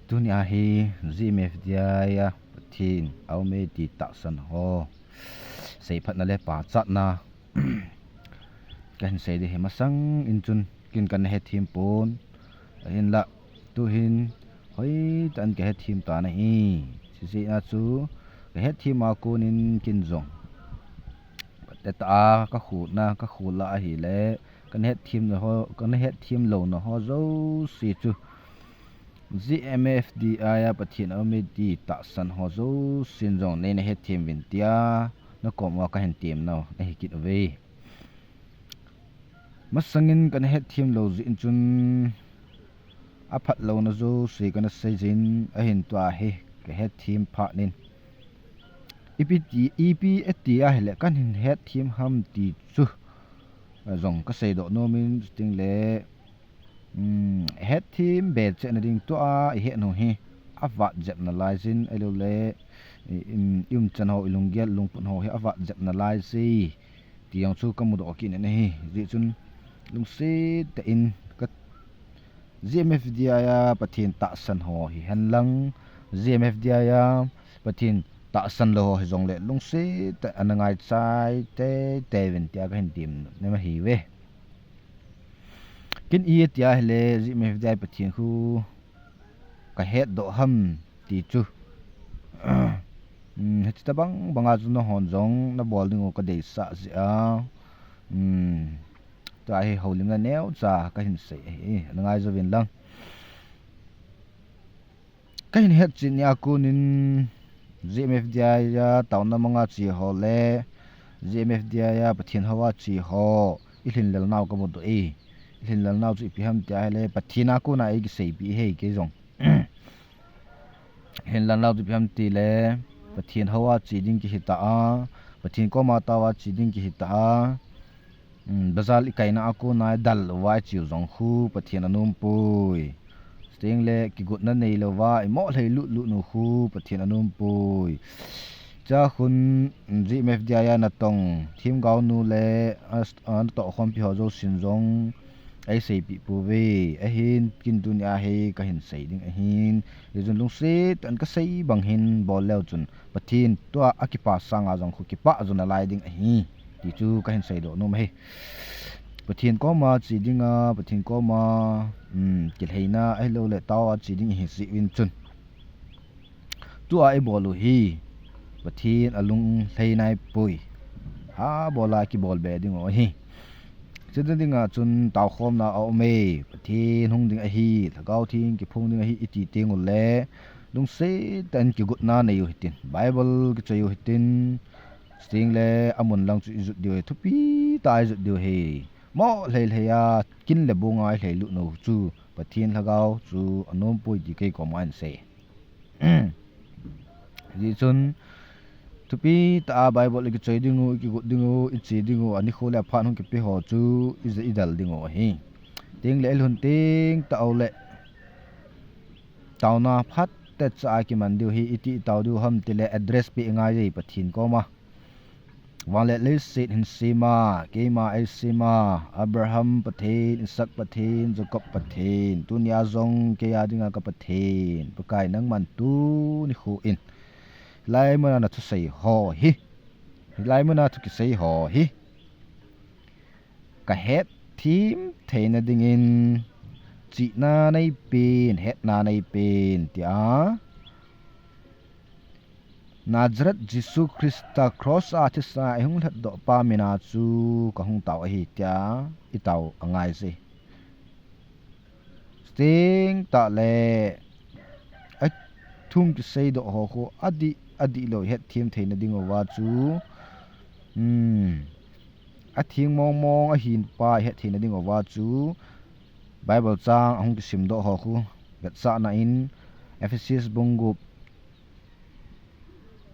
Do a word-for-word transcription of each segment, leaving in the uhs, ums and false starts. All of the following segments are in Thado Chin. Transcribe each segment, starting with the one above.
Tunia hi G M F D I a Pathen aume ti tahsan ho seiphatna le pachatna kahin sei ding ahi. Masang in chun ken kana hethem pon, ahinlah tuhin hoitah in kahethem tan ahi. Hijeh a chu kahethem a konin ken jong, tah a kakhutna, kakhut la ahile, kana hethem na ho, kana hethem louna ho jouse chu G M F D I a Pathen aume ti tahsan ho jousen jong neina hethem uvin tia nakoma kahin temna ahi kit uve. Masangin kana hethem lou jeh in chun aphat louna jouse kana seijin, ahin tua hi kahethem phat in ipi ti, ipi ati ahile kahin hethem ham ti chu jong kaseidoh nomin, chutengle, um, hethem be chehna ding tua ihet u hi avat jep nalaiyin, ahiloule i, um, i umchan ho, i lunggel, lungput ho hi avat jep nalaiye ti jong chu kamudoh kit in ahi. Hijeh chun lungset tah in ka G M F D I a Pathen tahsan ho hihen lang, G M F D I a Pathen tahsan lou ho hijongle lungset tah in ana ngaichai teitei uvin tia kahin temna ahiuve. Ken itia hile G M F D I Pathen khu kahetdoh ham ti chu, um, hiche tobang banga chu nahon jong nabol diu kadeisah jeh a, um, tua hi houlimna neocha kahin sei ahi, ana ngaijouvin lang. Kahin hetchet nia konin G M F D I a taona manga che ho le G M F D I a Pathen houva che ho ilhinlel nau kamudoh e. Ilhinlel nau chu ipi ham tia hile Pathen a kona eikiseipeh ahi kei jong. Ilhinlel nau chu ipi ham tile Pathen houva che ding kihita a, Pathen koma taova che ding kihita a, um, bazar ikaina a kona idal uva icheu jong khu Pathen anompoi. Chutengle kigotna neilouva imoh lhei lutlut u khu Pathen anompoi. Chukhun, um, G M F D I a natong themgaonu le, a, a, natoh khompi ho jousen jong eiseipeh pouve. Ahin ken tunia hi kahin sei ding ahin, hijeh chun lungset tah in kasei bang hin bol leu chun Pathen tua akipa sanga jong khu kipah jo nalai ding ahi ti chu kahin seidoh nom ahi. Pathen koma che dinga, Pathen koma, um, kilheina ahiloule taova che ding ihi jeh uvin chun tua ibol u hi Pathen alunglhai naipoi. Habola kibol be dingu ahi. Chuti dinga chun taokhomna aume, Pathen hung ding ahi, Lhagao Theng kiphong ding ahi iti tengule lungset tah in kigotna nei u hitin, Bible kichoi u hitin, chutengle amun lang chu ijot diu ahi, thupi tah a ijot diu ahi. Moh lhei lhei a kin le bong a ilheilut nau chu Pathen Lhagao chu anompoi ti kei koma ahin sei. Hijeh chun thupi tah a Bible ikichoi dingu, ikigot dingu, iche dingu, anikho le aphat hung kipe ho chu ija idal dingu ahi. Chutengle ilhun teng tah uleh taona phatechan kiman diu ahi. Iti itao diu ham tile address peh ngai e Pathen koma. Van le leiset hinsema, keima eisema, Abraham Pathen, Isaac Pathen, Jacob Pathen, tunia jong keiya dinga ka Pathen Pakai, nangman tuni nikho in hilai muna nathusei ho hi, hilai muna thu kisei ho hi kahetthem theina dingin chihna neipen, hetna neipen tia Nazareth Jesu Christa cross a thisa eihung lhatdoh pa mina chu kahung tao ahi tia itao angaije. Chuteng tahle athum kiseidoh ho khu adih, adihlou hetthem theina dinguva chu, hmm, atheng mongmong ahin pa ihet theina dinguva chu Bible chang ahung kisimdoh ho khu vetsahna in Ephesus bung gup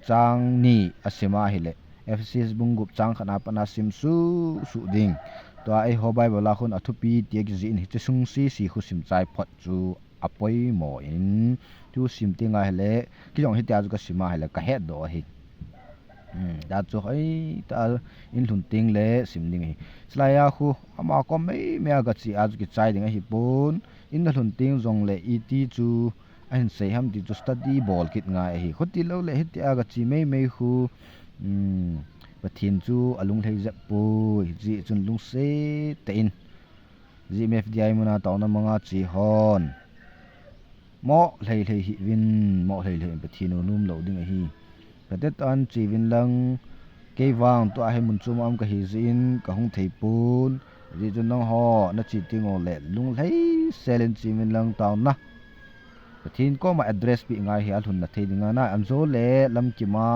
chang ni asim ahile, Ephesus bung gup chang khat na pat na sim suhsuh ding. Tua eiho Bible a khun athupi tia kijih in hiche sung sese khu simchai phot chu apoimo in, thu sim teng ahile, kei jong hitia chu kasim ahile kahetdoh ahi. Hmm, tua chu hoitah in lhun tengle sim ding ahi. Chulai a khu ama kom meimei a gache a chu kichai ding ahipon, in nalhun teng jongle iti chu ahin sei ham ti chu study bol kit ngai ahi. Khuti lou le hitia ka chi mei mei khu, um, Pathen chu alunglhai jep poi, hiche chun lungset tah in G M F D I muna taona manga che hon. Mo lhei lhei hih uvin, mo lhei lhei in Pathen u nom lou ding ahi. Ka tet an che uvin lang, kei vang tua hi mun chom a um ka hi jeh in ka hung thei pon. Ajeh chu nangho na che teng u le lunglhai sel in che uvin lang taona. Pathen koma address peh ngai hi alhun na thei ding a na, an jo le lam kima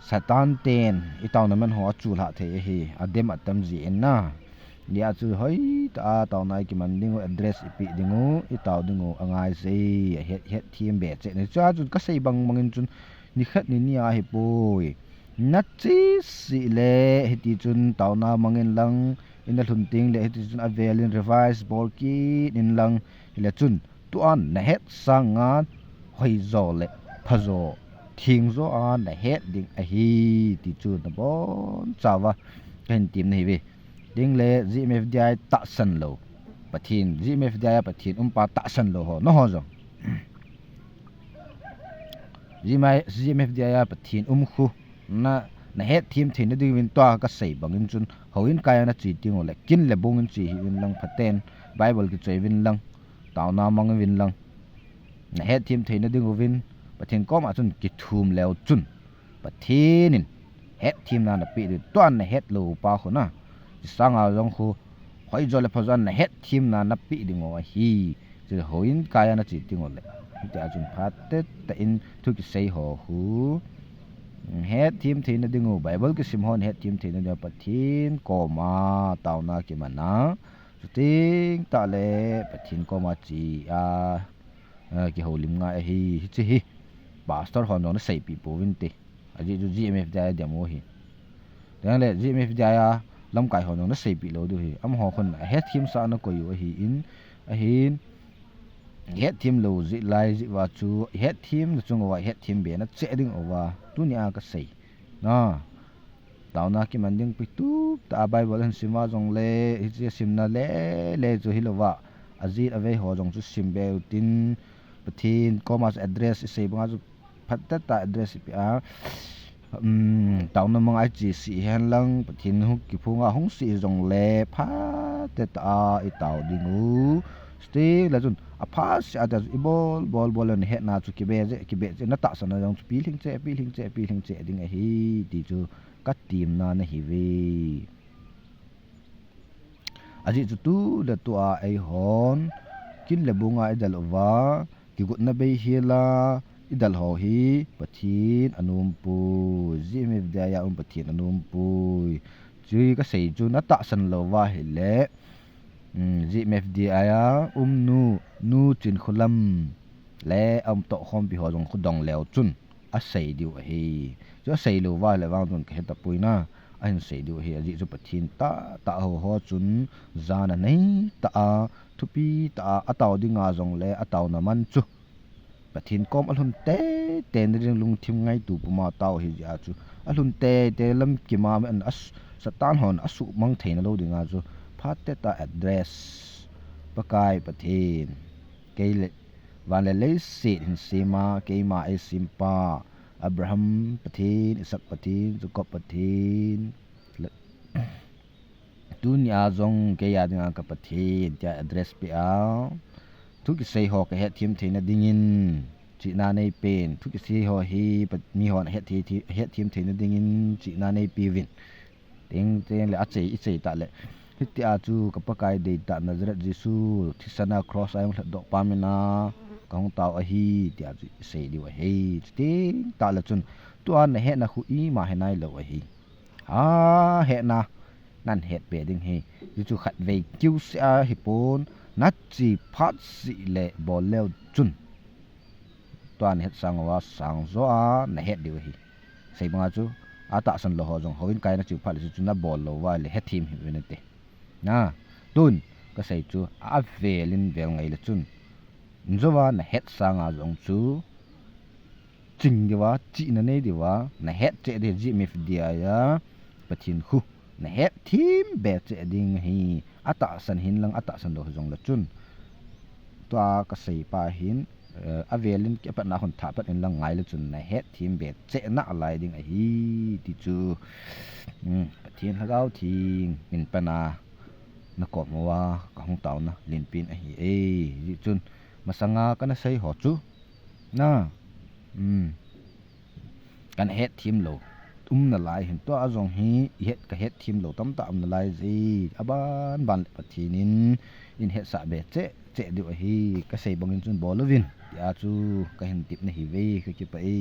Satan ten i taona man ho a chulhah thei ahi, a dem a tam jeh in na. Nia chu hoi tah a taona i kiman ding u, address i peh ding u, i tao ding u, a ngai jeh, a het, het them be cheh. Ni chu a chun ka sei bang bang in chun, ni khat ni ni a hi poi. Na che sih le, hiti chun taona mang in lang, i na lhun teng le, hiti chun a vel in revise bol kit in lang, hile chun, Tua na het sanga hoi jo le pha jo, theng jo a na het ding ahi, ti chu na bon chauva ka hin tem na hi ve. Ding le G M F D I tahsan lou Pathen, G M F D I a Pathen um pa tahsan lou ho, na ho jong. G M I, G M F D I a Pathen um khu, na, na het them thei na ding uvin tua ka sei bang in chun, houin kai a na che teng u le, kin le bung in che hih uvin lang phaten, Bible kichoi uvin lang. Taona mang uvin lang. Na het them thei na ding uvin, Pathen koma chun kithum leu chun, Pathen in het them na na peh ding, tua na het lou pa khu na. Chi sanga jong khu, hoi jo le pha jo na het them na na peh ding u ahi. Chu houin kai a na che teng u le. Tia chun phat tah in thu kisei ho khu. Het them thei na ding u, Bible kisim ho het them thei na ding u, Pathen koma taona kiman a. Chuteng tah le Pathen koma che a, a, kihoulim ngai ahi, hiche hi. Pastor hon jong na seipeh pouvin te. Ajeh chu G M F D I a dem u hi. Teng le G M F D I a lamkai hon jong na seipeh lou diu hi. Amaho khun a het them sa na koi u ahi in, ahin, het them lou jeh lai jeh uva chu, het them na chung uva, het them be na che ding uva. Tunia ka sei. Na. Taona kiman ding pi tup tah a Bible hin sim a jong le, hiche simna le, le chu hilou va. Ajit avei ho jong chu sim be u tin, Pathen koma chu address i sei banga chu phat tah tah address i pe a. Um, taona manga i che sih hen lang, Pathen hu kiphong a hung sih jong le, phat tah tah a i tao ding u. Stay la chun, a phat sih a tah chu i bol, bol, bol le na hetna chu kibe je, kibe je, na tahsan na jong chu pilhing che, pilhing che, pilhing che ding ahi, ti chu ka temna na hi ve. Ajeh chu tu le tu a eihon, kin le bung a i del uva, kigotna bei hel a i del ho hi Pathen a nom poi, G M F D I a um Pathen a nom poi. Chu ka sei chu na tahsan lou va hile, um, G M F D I a um nu, Nu Chinkholam le a um tohkhompi ho jong khu dong leu chun. A sei diu ahi. Chu a sei lou va le vang chun ka he tapoi na. A hin sei diu ahi. Ajeh chu Pathen tah tah ho ho chun jana nei tah a, thupi tah a, a tao dinga jong le a taona man chu Pathen kom a lhun tei tei na ding lungthim ngaitu puma tao ahi jeh a chu. A lhun tei tei lam kima me an a s-, Satan hon a sumang theina lou dinga chu. Phat tah tah a address. Pakai Pathen. Kei le Van le leiset hin sem a, keima eisempa, Abraham Pathen, Isaac Pathen, Jacob Pathen, le, tunia jong kei a dinga ka Pathen, tia address pe a. Thu kisei ho ka hetthem theina dingin, chihna nei pen. Thu kisei ho hi, pa-, mi hon het thei, thei, hetthem theina dingin, chihna nei pe uvin. Teng, teng le a chei, i chei ta le. Hitia chu ka Pakai deitah Nazareth Jesu, thisan a cross a hung lhatdoh pa mina, ka hung tao ahi, tia chu i sei diu ahi. Chuteng ta le chun, tua na hetna khu ima hi nailou ahi. A, hetna, nan het pe ding hi. Jesu khatvei kiu se a hi pon, na chi phat si le bol leu chun. Tua na het sang uva sang jo a na het diu ahi. Sei banga chu, a tahsan lou ho jong houin kai na chiu phat le chu, chu na bol lou uva le hetthem hih uvin ate. Na, tun, ka sei chu, a vel in vel ngai le chun. Jou a na het sanga jong chu, ching diu a, chihna nei diu a, na het cheh ding G M F D I a, Pathen khu. Na hetthem be cheh ding ahi, a tahsan hin lang, a tahsan lou jong le chun. Tua ka sei pa hin, Eh, avelin kipatna hon thah pat in lang ngai le chun na het thim be cheh nalai ding ahi ti chu. Hmm, Pathen Lhagao Theng in pana na kom uva ka hung tauna lenpen ahi e. Hijeh chun masanga kana sei ho chu na, hmm, kana het thim lou um nalai hin, tua jong hi i het ka het thim lou tamtah um nalai jeh, aban ban le Pathen in in hetsah be cheh cheh diu ahi, ka sei bang in chun bol uvin tia chu ka hin tep nahi ve, ka kipah e.